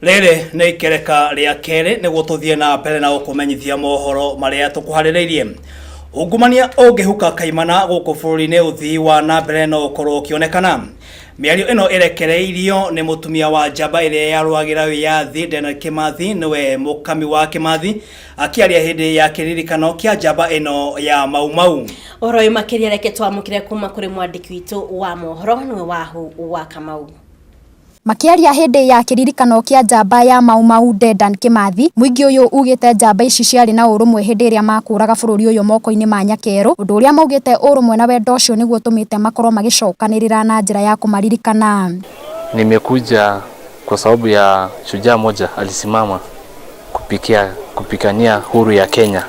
Rĩrĩ nĩ ikereka rĩa kerĩ nĩguo tũthiĩ na mbere na gũkũmenyithia mohoro marĩa tũkũharĩrĩirie. Ungumania ũngĩhuka kaimana gũkũ bũrũri-inĩ, ũthii wa na mbere no ũkorwo ũkĩonekana. Mĩario ĩno ĩrekereirio nĩ mũtumia wa njamba ĩrĩa yarũagĩra wĩyathi Dedan Kimathi, nĩwe mũkami wa Kimathi, akĩaria hĩndĩ ya kĩririkano kĩa njamba ĩno ya Mau Mau. Ũhoro ũyũ makĩria reke twamũkĩre kuma kũrĩ mwandĩki witũ wa mohoro, nĩwe Wahu wa Kamau. Makĩaria hĩndĩ ya kĩririkano kĩa njamba ya Mau Mau Dedan Kimathi, mũingĩ ũyũ ugĩte njamba ici ciarĩ na ũrũmwe hĩndĩ ĩrĩa makũraga bũrũri ũyũ moko-inĩ ma Nyakerũ, ũndũ ũrĩa maugĩte ũrũmwe na wendo ũcio nĩguo ũtũmĩte makorwo magĩcokanĩrĩra na njĩra ya kũmaririkana. Nimekuja kwa sababu ya shujaa moja alisimama kupigania huru ya Kenya,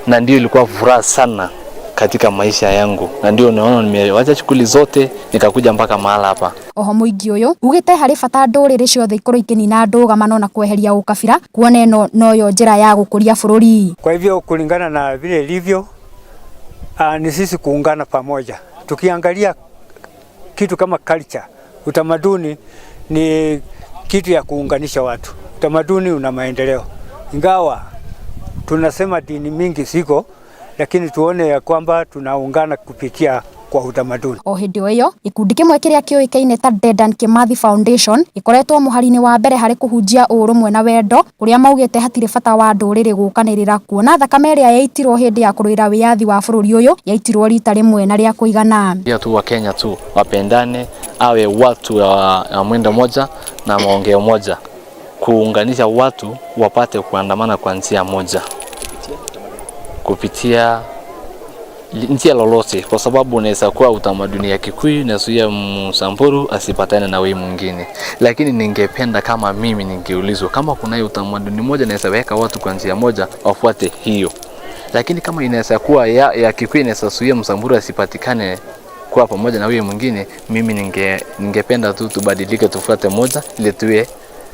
na ndio ilikuwa furaha sana katika maisha yangu, na ndio naona nimewacha shughuli zote nikakuja mpaka mahala hapa. Oho mũingĩ ũyũ ugĩte harĩ bata ndũrĩrĩ ciothe ikorwo ikĩnina ndũgamano na kweheria ũkabira, kuona ĩno noyo njĩra ya gũkũria bũrũri. Kwa hivyo kulingana na vile ilivyo, ni sisi kuungana pamoja. Tukiangalia kitu kama culture, utamaduni ni kitu ya kuunganisha watu. Utamaduni una maendeleo, ingawa tunasema dini mingi ziko, lakini tuone ya kwamba tunaungana kupitia kwa utamaduni. O hĩndĩ o ĩyo, gĩkundi kĩmwe kĩrĩa kĩũĩkaine ta Dedan Kimathi Foundation gĩkoretwo mũhari-inĩ wa mbere harĩ kũhunjia ũrũmwe na wendo, kũrĩa maugĩte hatirĩ bata wa ndũrĩrĩ gũkanĩrĩra, kuona thakame ĩrĩa yaitirwo hĩndĩ ya kũrũĩra wĩyathi wa bũrũri ũyũ yaitirwo rita rĩmwe na rĩa kũigana. Pia tu wa Kenya tu wapendane, awe watu wa mwendo moja na maongeo moja, kuunganisha watu wapate kuandamana kwa njia moja kupitia njia lolote, kwa sababu unaweza kuwa utamaduni ya Kikuyu nazuia Msamburu asipatane na wewe mwingine, lakini ningependa kama mimi ningeulizwa kama kuna utamaduni moja naweza weka watu kwa njia moja wafuate hiyo, lakini kama inaweza kuwa ya Kikuyu inaweza zuia Msamburu asipatikane kuwa pamoja na wewe mwingine, mimi ningependa tu tubadilike, tufuate moja ili tuwe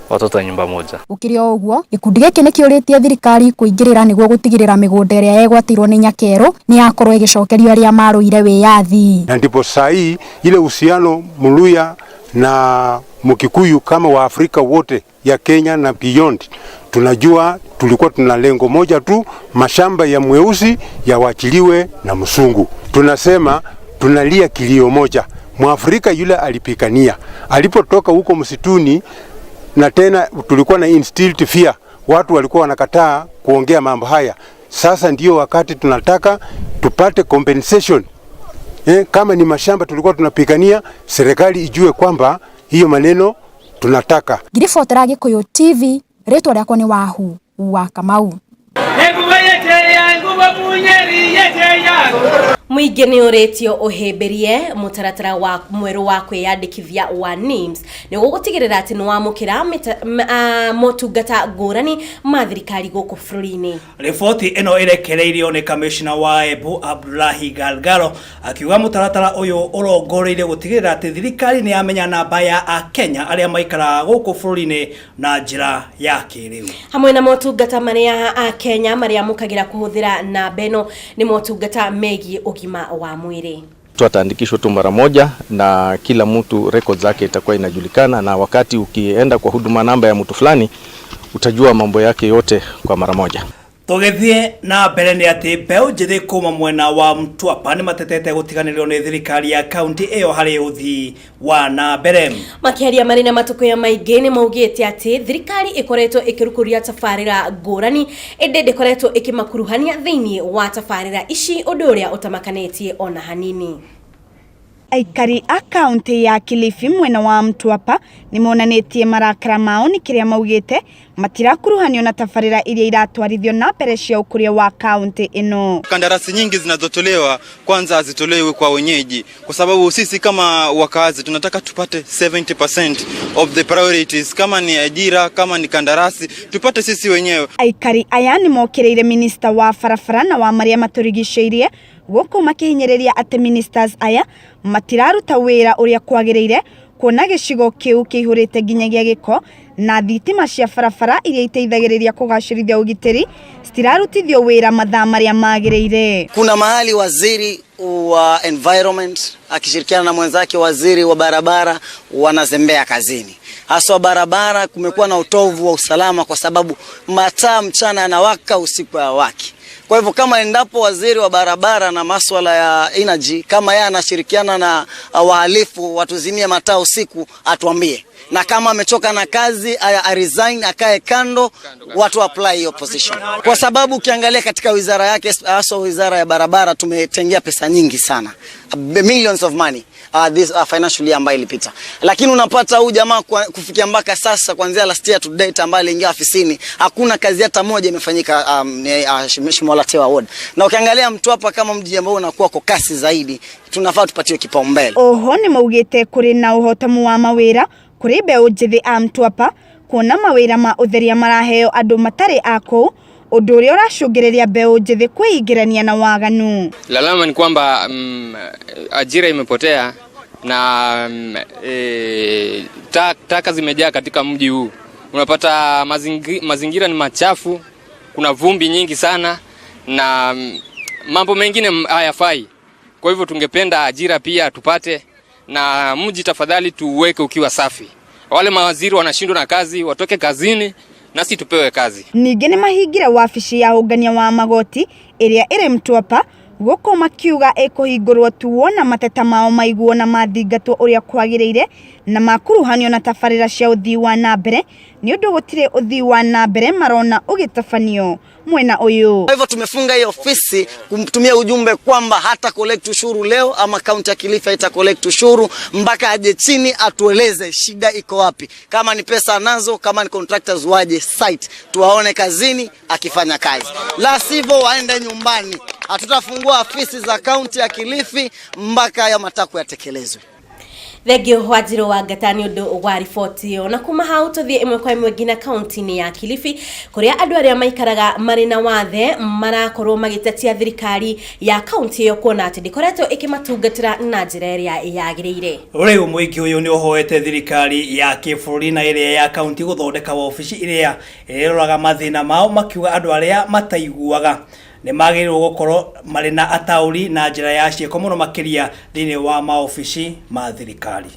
watoto wa nyumba moja. Gũkĩrĩ o ũguo, gĩkundi gĩkĩ nĩkĩũrĩtie thirikari kũingĩrĩra nĩguo gũtigĩrĩra mĩgũnda ĩrĩa yegwatĩirwo nĩ Nyakerũ nĩ yakorwo ĩgĩcokerio arĩa marũire wĩyathi. Na ndipo saa hii ile uhusiano Mluya na Mkikuyu kama wa Afrika wote ya Kenya na beyond, tunajua tulikuwa tuna lengo moja tu, mashamba ya mweusi yawachiliwe na msungu. Tunasema tunalia kilio moja, Mwafrika yule alipigania alipotoka huko msituni, na tena tulikuwa na instilled fear, watu walikuwa wanakataa kuongea mambo haya. Sasa ndio wakati tunataka tupate compensation. Kama ni mashamba tulikuwa tunapigania, serikali ijue kwamba hiyo maneno tunataka. Ngiribotera Gikuyu TV, rĩtwa rĩakwa nĩ Wahu wa Kamau. Mũingĩ nĩ ũrĩtio ũhĩmbĩrie mũtaratara wa mwerũ wa kwĩyandĩkithia wa NIMS nĩguo gũtigĩrĩra atĩ nĩ wamũkĩra motungata ngũrani ma thirikari gũkũ bũrũri-inĩ. Riboti ĩno ĩrekereirio nĩ kamishna wa Embu Abdullahi Galgalo, akiuga mũtaratara ũyũ ũrongoreirie gũtigĩrĩra atĩ thirikari nĩ yamenya namba ya Akenya arĩa maikaraga gũkũ bũrũri-inĩ na njĩra ya kĩrĩu. Hamwe na motungata marĩa Akenya marĩamũkagĩra kũhũthĩra namba ĩno nĩ motungata megiĩ ũgima wa mwĩrĩ. Mtu ataandikishwa tu mara moja na kila mtu record zake itakuwa inajulikana, na wakati ukienda kwa huduma namba ya mtu fulani utajua mambo yake yote kwa mara moja. Tũgĩthiĩ na mbere nĩ atĩ mbeũ njĩthĩ kuma mwena wa Mtwapa nĩ matetete gũtiganĩrio nĩ thirikari ya kaunti ĩyo harĩ ũthii wa na mbere. Makĩaria marĩ na matũkũya maingĩ nĩ maugĩte atĩ thirikari ĩkoretwo ĩkĩrukũria tabarĩra ngũrani, ĩndĩ ndĩkoretwo ĩkĩmakuruhania thĩinĩ wa tabarĩra ici, ũndũ ũrĩa ũtamakanĩtie ona hanini. Aikari a kaunti ya Kilifi mwena wa Mtwapa nĩ monanĩtie marakara mao nĩ kĩrĩa maugĩte matirakuruhanio na tabarĩra iria iratwarithio na mbere cia ũkũria wa kaunti ĩno. Kandarasi nyingi zinazotolewa kwanza hazitolewi kwa wenyeji, kwa sababu sisi kama wakazi tunataka tupate 70% of the priorities. Kama ni ajira, kama ni kandarasi, tupate sisi wenyewe. Aikari aya nĩ mokĩrĩire minista wa barabara na wa marĩa matũrigicĩirie gũkũ makĩhinyĩrĩria atĩ ministers aya matiraruta wĩra ũrĩa kwagĩrĩire, kuona gĩcigo kĩu kĩihũrĩte nginyagia gĩko na thitima cia barabara iria iteithagĩrĩria kũgacĩrithia ũgitĩri citirarutithio wĩra mathaa marĩa magĩrĩire. Kuna mahali waziri wa environment akishirikiana na mwenzake waziri wa barabara wanazembea kazini. haswa barabara. Kumekuwa na utovu wa usalama kwa sababu mataa mchana yanawaka, usiku hayawaki. Kwa hivyo kama endapo waziri wa barabara na masuala ya energy, kama yeye anashirikiana na wahalifu watuzimie mataa usiku, atuambie. Na kama amechoka na kazi a resign, akae kando, watu apply hiyo position. Kwa sababu ukiangalia katika wizara yake, haswa wizara ya barabara, tumetengea pesa nyingi sana, millions of money this financial year ambayo ilipita. Lakini unapata huyu jamaa kufikia mpaka sasa, kuanzia last year to date ambayo aliingia ofisini, hakuna kazi hata moja imefanyika Shimo la Tewa Ward. Na ukiangalia Mtwapa kama mji ambao unakuwa kwa kasi zaidi, tunafaa tupatiwe kipaumbele. Oho nĩ maugĩte kũrĩ na ũhotomu wa mawĩra kũrĩ mbeũ njĩthĩ a Mtwapa kuona mawĩra ma ũtheria maraheo andũ matarĩ a kũu, ũndũ ũrĩa ũracũngĩrĩria mbeũ njĩthĩ kwĩingĩrania na waganu. Lalama ni kwamba ajira imepotea na taka zimejaa katika mji huu. Unapata mazingira ni machafu, kuna vumbi nyingi sana na mambo mengine hayafai. Kwa hivyo tungependa ajira pia tupate, na mji tafadhali tuweke ukiwa safi. Wale mawaziri wanashindwa na kazi, watoke kazini nasi tupewe kazi. Ningĩ nĩ mahingire wabici ya ũngania wa magoti ĩrĩa ĩrĩ Mtwapa gũkũ makiuga ĩkũhingũrwo tu wona mateta mao maiguo na mathingatwo ũrĩa kwagĩrĩire na makuruhanio na tabarĩra cia ũthii wa na mbere nĩ ũndũ gũtirĩ ũthii wa na mbere marona ũgĩtabanio mwena ũyũ. Kwa hivyo tumefunga hiyo ofisi kumtumia ujumbe kwamba hata collect ushuru leo ama kaunti ya Kilifi haita collect ushuru mpaka aje chini atueleze shida iko wapi. Kama ni pesa anazo, kama ni contractors waje site tuwaone kazini akifanya kazi. La sivyo waende nyumbani. Hatutafungua ofisi za kaunti ya Kilifi mpaka haya matakwa yatekelezwe. Thengio Wanjiru wa Ngata nĩ ũndũ wa riboti ĩyo. Na kuma hau tũthiĩ ĩmwe kwa ĩmwe nginya kaunti-inĩ ya Kilifi kũrĩa andũ arĩa maikaraga marĩ na wathe marakorwo magĩtetia thirikari ya kaunti ĩyo kuona atĩ ndĩkoretwo ĩkĩmatungatĩra na njĩra ĩrĩa yagĩrĩire. Rĩu mũingĩ ũyũ nĩ ũhoete thirikari ya kĩbũrũri na ĩrĩa ya kaunti gũthondeka wabici ĩrĩa ĩroraga mathĩna mao, makiuga andũ arĩa mataiguaga nĩ magĩrĩirwo gũkorwo marĩ na ataũri na njĩra ya ciĩko mũno makĩria thĩinĩ wa maobici ma thirikari.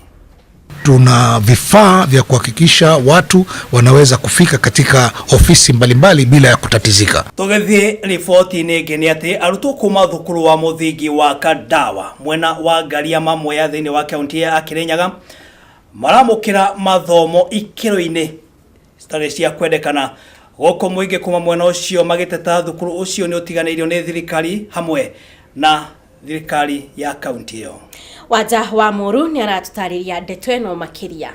Tuna vifaa vya kuhakikisha watu wanaweza kufika katika ofisi mbalimbali bila ya kutatizika. Tũgĩthiĩ riboti-inĩ ĩngĩ nĩ atĩ arutwo kuma thukuru wa mũthingi wa Kadawa mwena wa Ngariama Mwea thĩinĩ wa kaunti ya Kirinyaga maramũkĩra mathomo ikĩro-inĩ citarĩ cia kwendekana. Gũkũ mũingĩ kuma mwena ũcio magĩteta thukuru ũcio nĩ ũtiganĩirio nĩ thirikari hamwe na thirikari ya kaunti ĩyo. Wanja wa Mũru nĩ aratũtarĩria ndeto ĩno makĩria.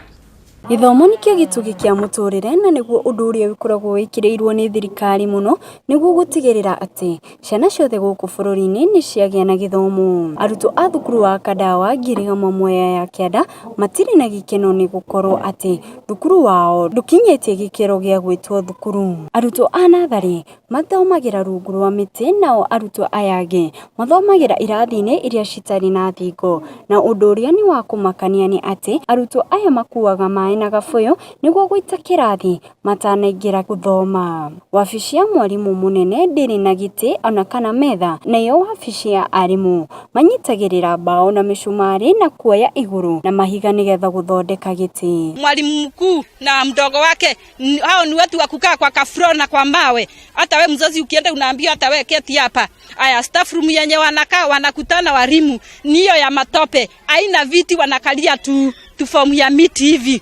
Gĩthomo nĩkĩo gĩtugĩ kĩa mũtũrĩre na nĩguo ũndũ ũrĩa ũkoragwo wĩkĩrĩirwo nĩ thirikari mũno nĩguo gũtigĩrĩra atĩ ciana ciothe gũkũ bũrũri-inĩ nĩ ciagĩa na gĩthomo. Arutwo a thukuru wa Kadawa Ngiriama Mwea ya Kĩanda matirĩ na gĩkeno nĩ gũkorwo atĩ thukuru wao ndũkinyĩtie gĩkĩro gĩa gwĩtwo thukuru. Arutwo a natharĩ mathomagĩra rungu rwa mĩtĩ nao arutwo aya angĩ mathomagĩra irathi-inĩ iria citarĩ na thingo, na ũndũ ũrĩa nĩ wa kũmakania nĩ atĩ arutwo aya makuaga maĩ na gabuyu nĩguo gũita kĩrathi matanaingĩra gũthoma. Wabici ya mwarimũ mũnene ndĩrĩ na gĩtĩ ona kana metha, nayo wabici ya arimũ manyitagĩrĩra mbao na mĩcumarĩ na kuoya igũrũ na mahiga nĩgetha gũthondeka gĩtĩ. Mwalimu mkuu na mdogo wake hao ni watu wa kukaa kwa kafro na kwa mawe. Hata we mzazi ukienda unaambiwa hata we keti hapa. Aya, staff room yenye wanakaa wanakutana walimu ni hiyo ya matope, haina viti, wanakalia tu fomu ya miti hivi.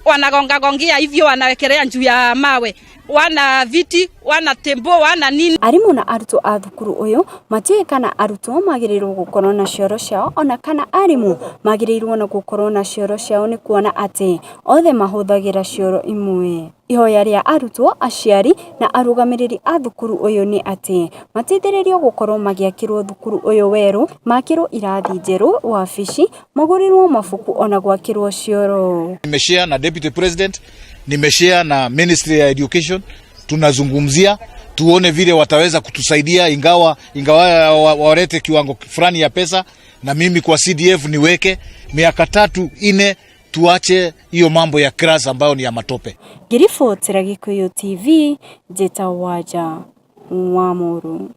Wanagonga gongia hivyo, wanawekelea juu ya mawe, wana viti, wana tembo, wana nini. Arimu na arutwo a thukuru uyu matiũĩ kana arutwo magĩrĩirwo gũkorwo na cioro ciao ona kana arimu magĩrĩirwo na gũkorwo na cioro ciao nĩ kuona atĩ othe mahũthagĩra cioro imwe. Ihoya rĩa arutwo, aciari na arũgamĩrĩri a thukuru ũyũ nĩ atĩ mateithĩrĩrio gũkorwo magĩakĩrwo thukuru ũyũ werũ, makĩrwo irathi njerũ, wabici, magũrĩrwo mabuku ona gwakĩrwo cioro. Nimeshare na Deputy President, nimeshare na Ministry ya Education, tunazungumzia tuone vile wataweza kutusaidia, ingawa walete kiwango fulani ya pesa, na mimi kwa CDF niweke miaka 3 4 tuache hiyo mambo ya class ambayo ni ya matope. Ngiribotera Gikuyu TV, Njĩta Wanja wa Mũru.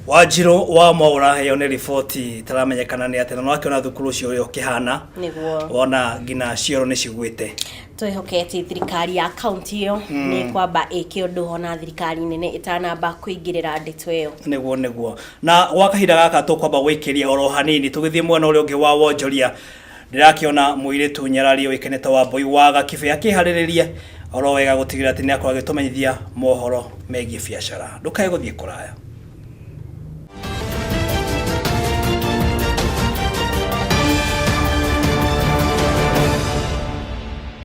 Wanjirũ wa Mwaũra, ĩyo nĩ riboti ĩtaramenyekana nĩ atĩ, na nĩwakĩona thukuru ũcio ũrĩa ũkĩhana. Nĩguo. Wona nginya cioro nĩ cigwĩte. Twĩhoke atĩ thirikari ya kaunti ĩyo nĩ kwamba ĩke ũndũ ona thirikari nene ĩtanamba kũingĩrĩra ndeto ĩyo. Nĩguo, nĩguo. Na gwa kahinda gaka tũkwamba gũikĩria oro hanini tũgĩthiĩ mwena ũrĩa ũngĩ wa wonjoria. Ndĩrakĩona mũirĩtu nyarari ũĩkaine ta Wambũi wa Gakibĩ akĩharĩrĩria oro wega gũtigĩrĩra atĩ nĩ akorwo agĩtũmenyithia mohoro megiĩ biacara. Ndũkae gũthiĩ kũraya.